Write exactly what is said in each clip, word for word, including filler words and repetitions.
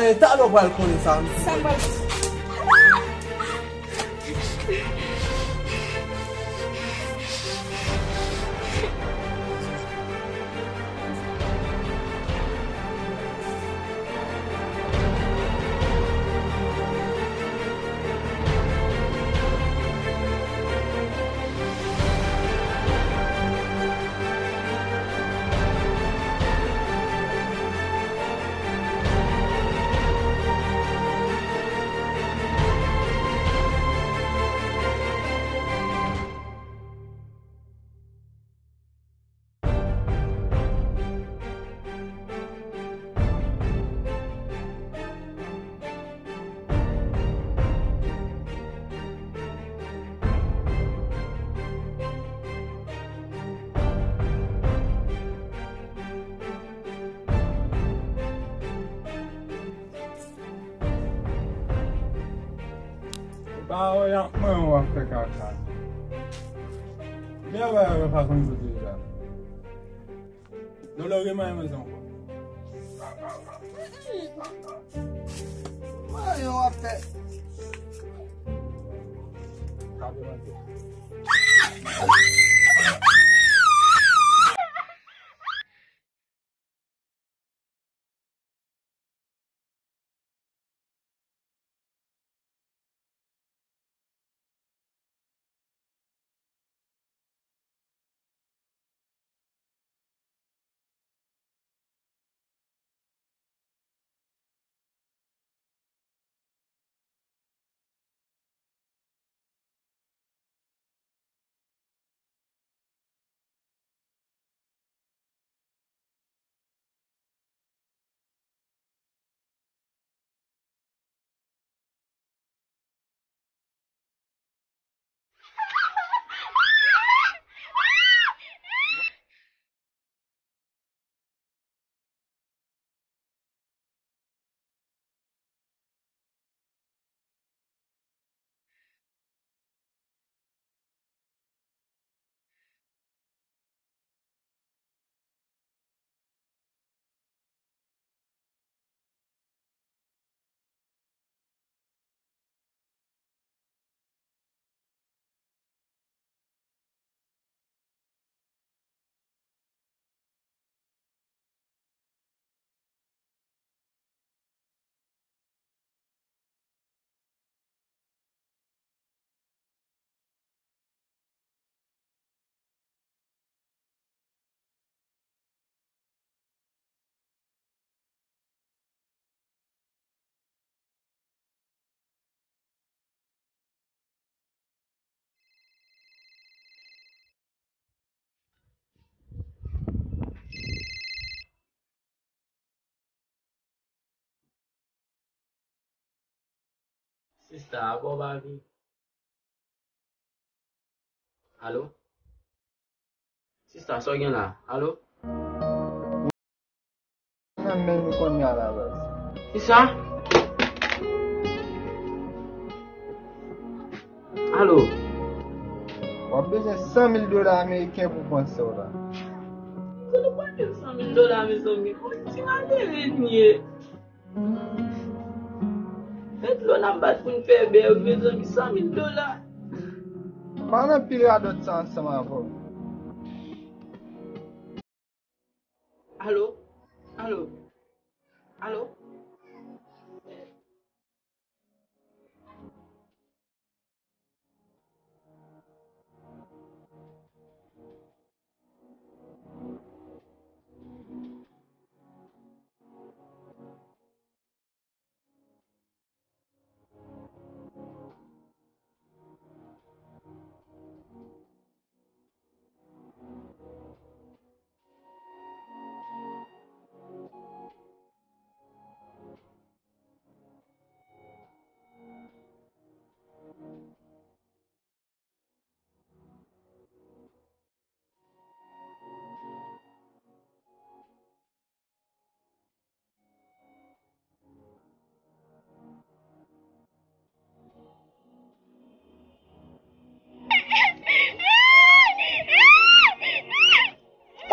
E, talè w pral konnen sa. Sa m pral Ou pa wè y ap mwen w ap fè kaka. Byen wè yo pa konn kote yo la. Dolore mwen mwen ankò. Mwen yo ap fè. Kape manje. Sista, apa w pa vin? Alo? Sista, sa w gen la? Alo? Nan men nou kounye a la, baz. Kisa? Alo? W ap bezwen san mil dola ameriken pou panse w la. Kote w pral jwenn san mil dola, mezanmi? Bon, ti malere n ye. E dlo n ap bat pou n fè bèv, mezanmi, san mil dola. Pa nan pil radòt sa ansanm avè w. Alo? Alo? Alo?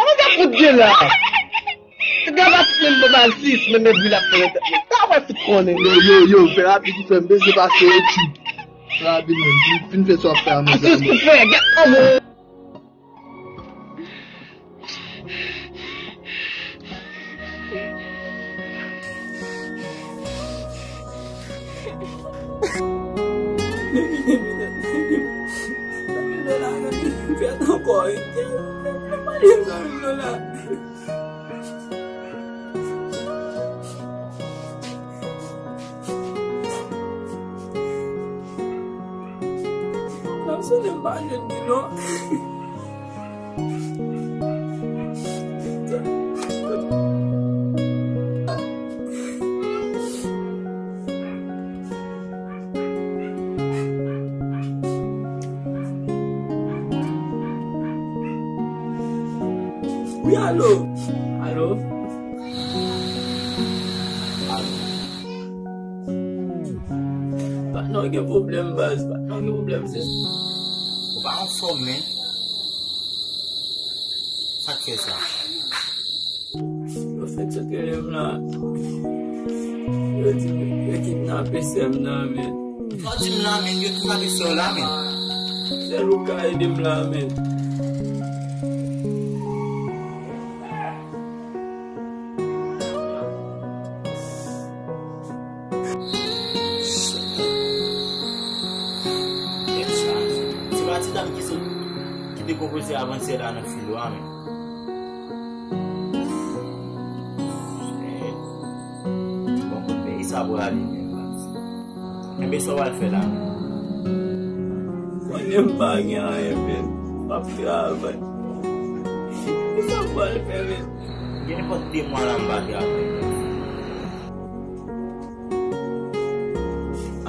Sa mwen t ap fout gen la? Nèg la pa fout Mwen ba l sis, men men bri l ap fè nan tèt mwen. Sa wè tout konnen. Yo, yo, yo, fè rapid, frè m, bezwen pase etid. Fè rapid, men, fin, fin fè sa w ap fè a, men. Sis, ou fè, gèt kòman. N ap sonnen m pa jwenn li non. Wi, alo. Alo. Patnè w gen pwoblèm, baz. Patnè w gen pwoblèm, se. Ou pa anfòm, men. Sa k fè sa? Yo fèk sot rele m la. Yo di m yo kidnape sè m nan, men. Sa w di m la, men? Yo kidnape sè w la, men. Sèl ou ka ede m la, men. Se pa ti dam ki sot, ki te pwopoze avantyè la nan filo a, men. Bon, kote peyi sa pral ale menm la? Enben, sa w al fè la menm? Konnen m pa gen anyen, men m ap travay. Kisa m pral fè, men? Gen nenpòt de mwa la m pa travay.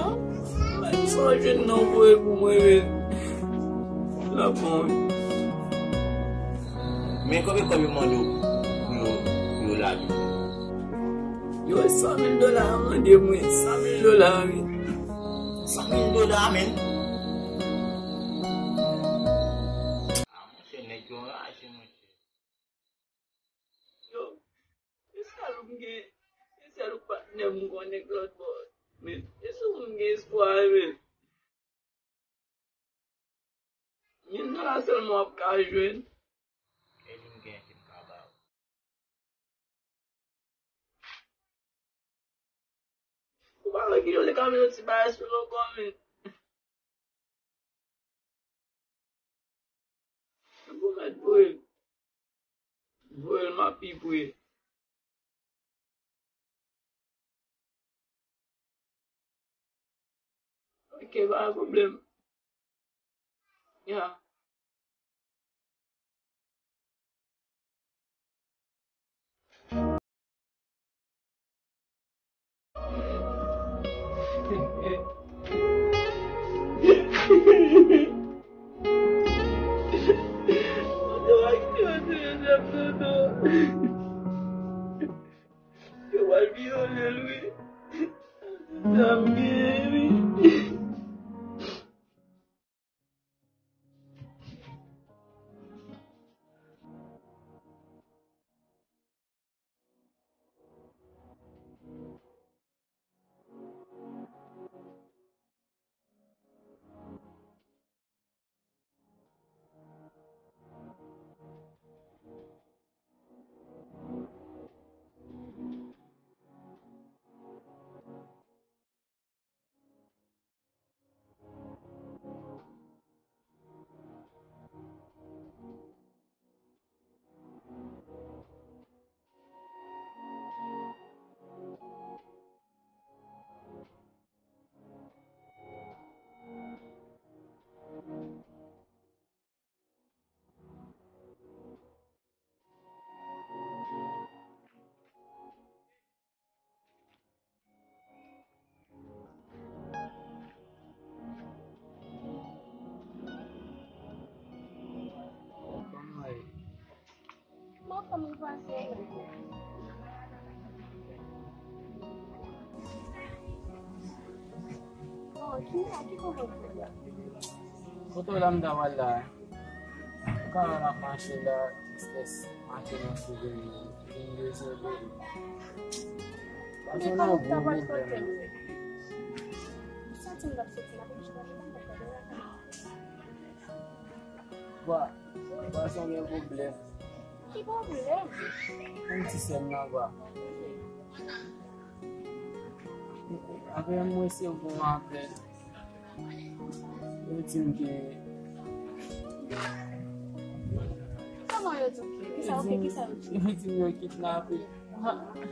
Ah, men sa w jwenn nan voye pou mwen, men. La bon. Men konbyen kòb yo mande w pou yo, pou yo lage? Yo, san mil dola yo mande m, wi. San mil dola, wi. San mil dola, men. Ah, monchè, nèg yo anraje, monchè. Yo, se sèl ou m gen, se sèl ou patnè m konnen k lòt bò. Men, se sou ou m gen espwa, men. Mil dola sèlman w ap ka jwenn. E li m gen ki m ka ba w. Ou pa wè ki jan w te ka vin yon ti bagay sou lògò, men. Ou mèt voye l. Voye l, m ap pi pre. Ok, pa gen pwoblèm. Ya. Yo pral vyole l, wi. Se sa m genyen, wi. Kòman w ye? Bon, kòman w pase? Bon, ki, ki kote w ye? Kote w la m ta pral la? Ou ka wè m ap mache la, ti strès mache nan souvni. M dezole. Pa gen anyen pwoblèm. M santi m t ap soti, m ap jis gade m t ap gade lakay. Bwa, bwa, sa gen pwoblèm. Ki pwoblèm? Yon ti sè m nan, bwa. Apre m resevwa yon apèl. Yo di m ke... Kòman yo di w ke? Kisa yo fè? Kisa yo di w? Yo di m yo kidnape.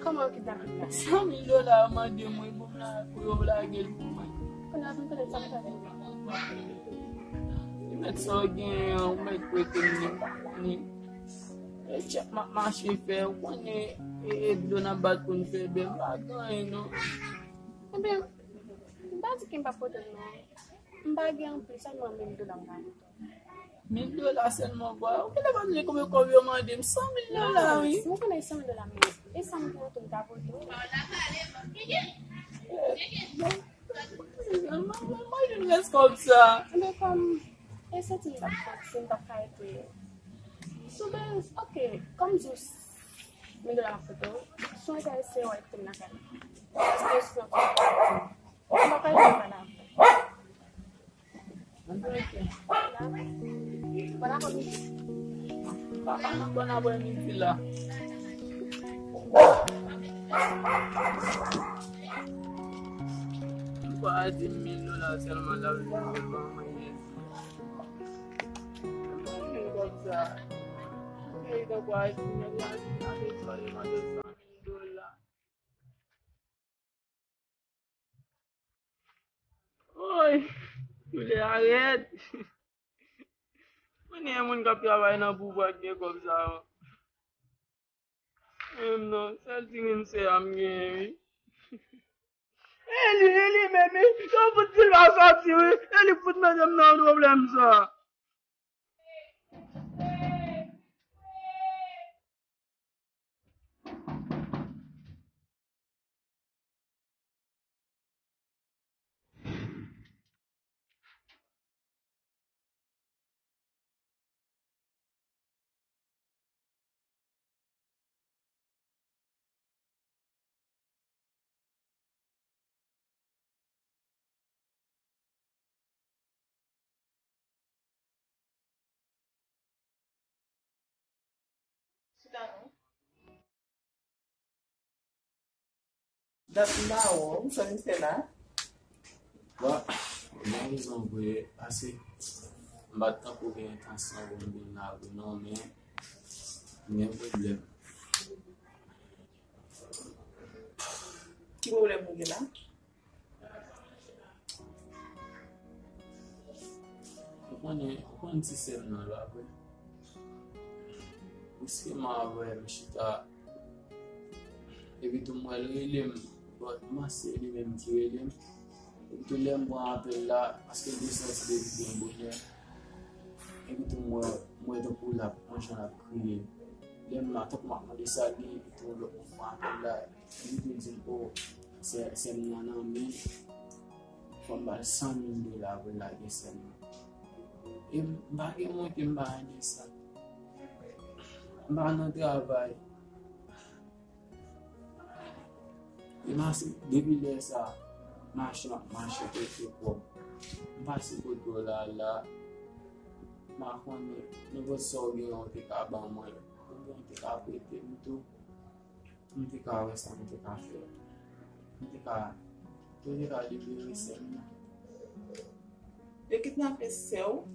Kòman yo kidnape w? San mil dola yo mande mwen pou m la, pou yo lage l pou mwen. Kounye a pou m konnen sa m fè. Li mèt sa w genyen an, ou mèt prete m li, m pa konnen. E tchèp m ap mache fè, ou konnen, e, e dlo n ap bat pou n fè bè, m pa gen anyen non. Ebyen, m pa di ke m p ap pote l non. M pa gen anpil, sèlman mil dola m ka pote. Mil dola sèlman, bwa. Ou genlè pa tande konbyen kòb yo mande m? San mil dola, wi. Si m konnen san mil dola, men e sa m gen an tou m ka pote w. Eh, bon. Mwen, mwen, mwen jwenn rès kòb sa. Men kòm e santi m t ap fòt, si m t ap ka ete. Sou bèz, ok, kòm di w mil dola m ap pote w, si w enterese, w al kite m lakay mwen. Paske sinon, m pa ka ete pale avè w. Bon aprèmidi. Papa nan bon aprèmidi la. Papa a di m mil dola sèlman l ap jwenn pou l ban mwen Jezi. Mwen menm kòb sa. Peyi tankou Ayiti, nèg la vin ap esplwaye mande san mil dola. Woy, koulè a rèd. Mwen gen moun k ap travay nan pouvwa ki gen kòb sa yo. Menm non, sèl ti grenn sè a m genyen, wi. E li, e li menm, wi. Yo fout di l pa sòti, wi. E li k fout mete m nan pwoblèm sa. Chita non. Dat m pa wè w, sa misye la? Bon, gen rezon vre, paske m pa t tankou gen entansyon pou m vin la vre non, men m gen pwoblèm. Ki pwoblèm ou gen la? Ou konnen, ou konn ti sè m nan la vre. Bruskeman avè m chita. Epi tou m wè l rele m. Bon, m panse li menm ki rele m. Epi tou lè m pran apèl la, paske l te sòti depi byen bonè. Epi tou m wè, m wè tankou l ap, yon jan l ap kriye. Lè m, tankou m ap mande sa l ye, epi tou lòt moun pran apèl la. Epi tou di m, o, sè, sè m nan nan men l. Fò m ba l san mil dola pou l lage sè m nan. E m pa gen monte, m pa gen desann. M pa nan travay. E m ase, depi lè sa, mache m ap mache prete kòb. M pase kote w la, la, m pa konnen, nenpòt sa w genyen, w te ka ban mwen, oubyen w te ka prete m tou. M te ka wè sa m te ka fè. M te ka, m te ka libere sè m nan. Yo kidnape sè w,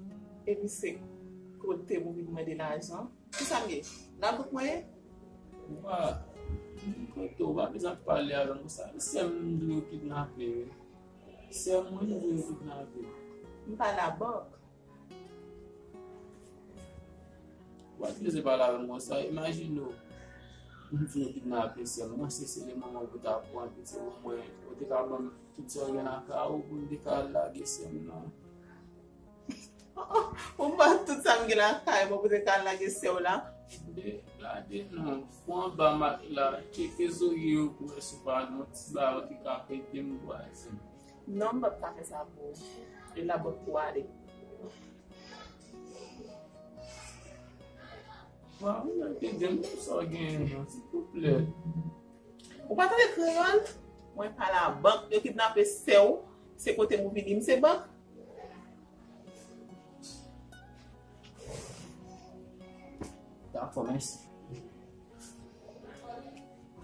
epi se kote pou vin mande lajan. Kisa m ye? Labòk mwen ye? Wa, m kote w pa bezwen ap pale avè m konsa. Sè m m di yo kidnape, wi. Sè m wi m di yo kidnape. M pa labòk. Ou pa t bezwen pale avè m konsa. Imajine w, m di yo kidnape sè m. M panse se le moman pou w ta pran piti pou mwen. Ou te ka ban m tout sa w gen lakay ou pou m te ka lage sè m nan. Ou ban tout sa m gen lakay mwen pou te ka lage sè w la? Gade, gade non. Fò anba mat la. Tcheke zorye yo pou wè si w pa gen yon ti bagay ou te ka prete m vwazen. Non, m p ap ka fè sa pou ou. E labòk pou w ale. Wa, ou mèt di m sa w genyen nan, silvouplè. Ou pa tande kreyòl? Mwen pa labank, yo kidnape sè w, se kote m ou vini, m se bank? Dakò, mèsi.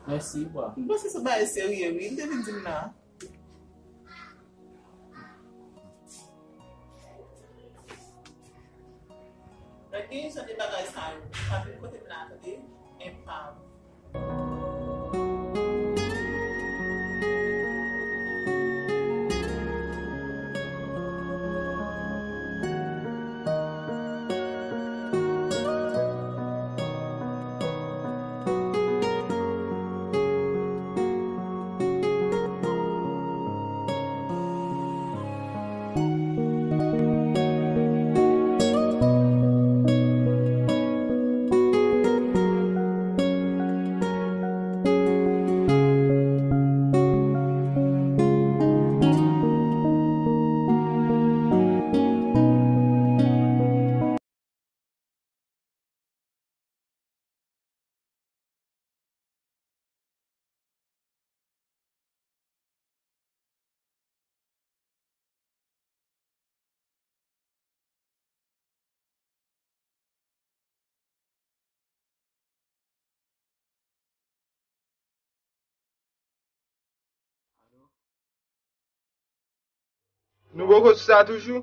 Mèsi, wa. M panse se bagay serye, wi. Li te vin di m la. Lè gen jan de bagay sa yo, pa vin kote m la, tande? Enpav. Nou poko sou sa toujou?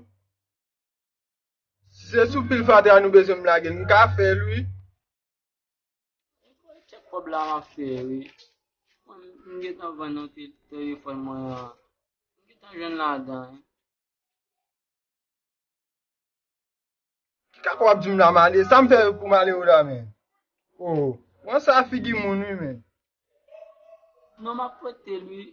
Si se sou pil fatra nou bezwen m lage l, m ka fè l, wi. Kèk kòb la m ap fè, wi. Mwen, m gentan vann yon te-, telefòn mwen an. M gentan jwenn ladan, wi. Ki kaka w ap di m la, m ale? Sa m fè pou m ale ou la, men? O, mwen sa figi moun, wi, men. Non, m ap pote l, wi.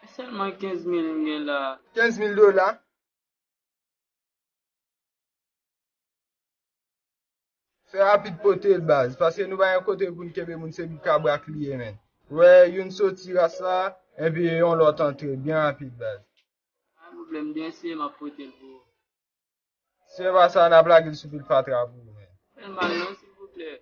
Se sèlman kenz mil m gen la. Kenz mil dola? Fè rapid pote l, baz, paske nou pa gen kote pou n kenbe moun, se boukabrak li ye, men. Wè, youn soti ras la, epi yon lòt antre, byen rapid, baz. Pa gen pwoblèm, byen siye, m ap pote l pou ou. Si se pa sa, n ap lage l sou pil fatra pou ou, men. Fè l mal non, silvouplè.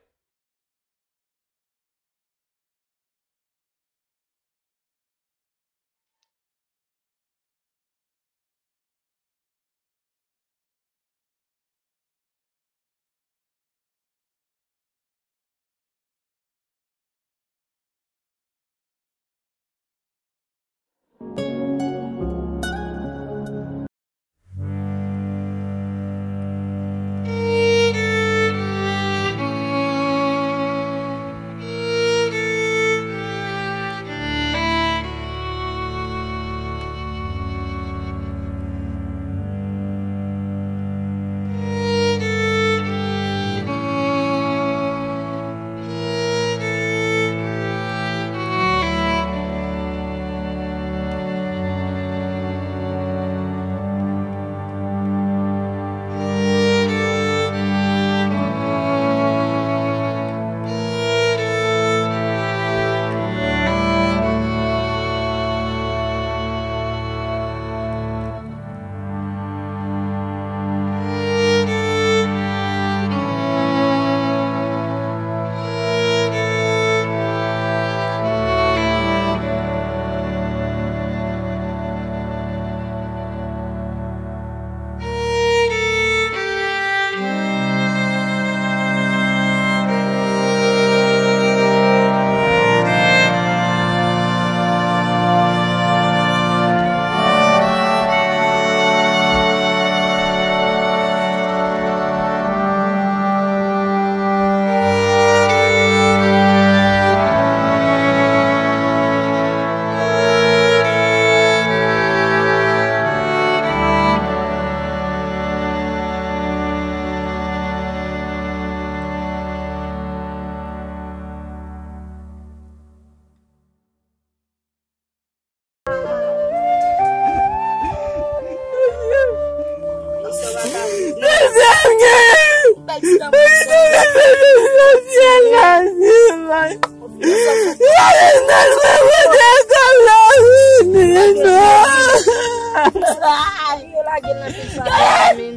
Yo lage l nan pil sa la, men.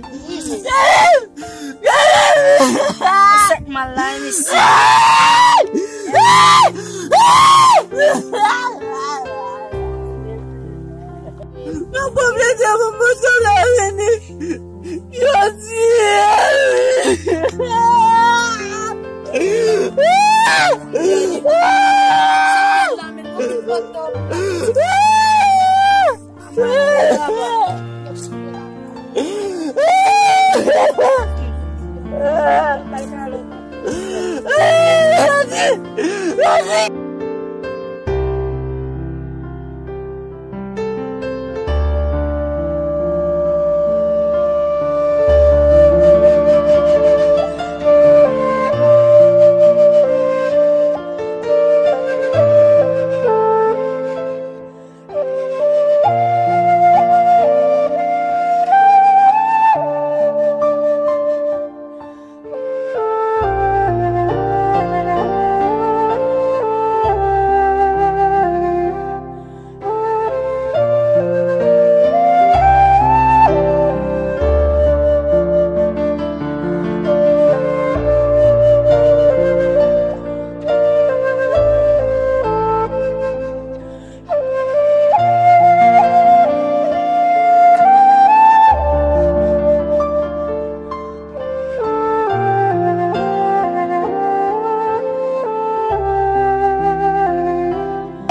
Sèk mal la, mesye. Nan pwòp lete pou mouton la vini. Yo tiye l.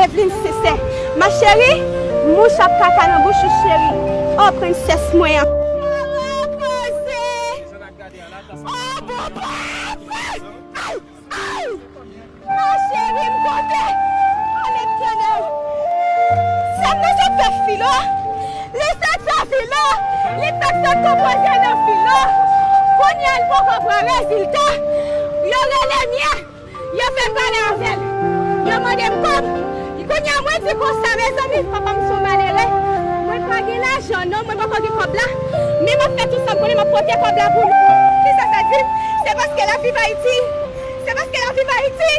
Evelyn, sensè. Ma chérie, mouch ap kaka nan bouch ou, cheri. Oh, prensès mwen an. Ala koze! Oh, bon, bon, bon! Ay! Ay! Ma chérie, m kote? Oh, Letènèl! Sè m nan se fè filo. Li se fè filo. Li fèk sot konpoze nan filo. Kounye a, l poko pran rezilta. Yo rele m ye. Yo fè m pale avè l. Yo mande m kòb. Kounye a, mwen di konsa, mezanmi, papa m se yon malere. Mwen pa gen lajan, non, mwen poko gen kòb la. Men m ap fè tout sa m konnen, m ap pote kòb la pou nou. Kisa sa di? Se paske l ap viv Ayiti. Se paske l ap viv Ayiti.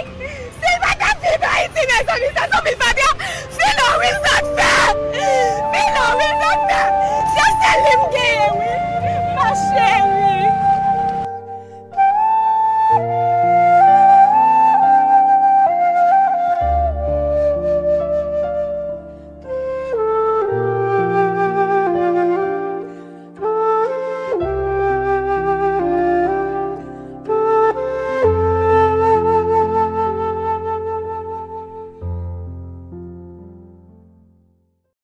Si l pa t ap viv Ayiti, mezanmi, se sou mil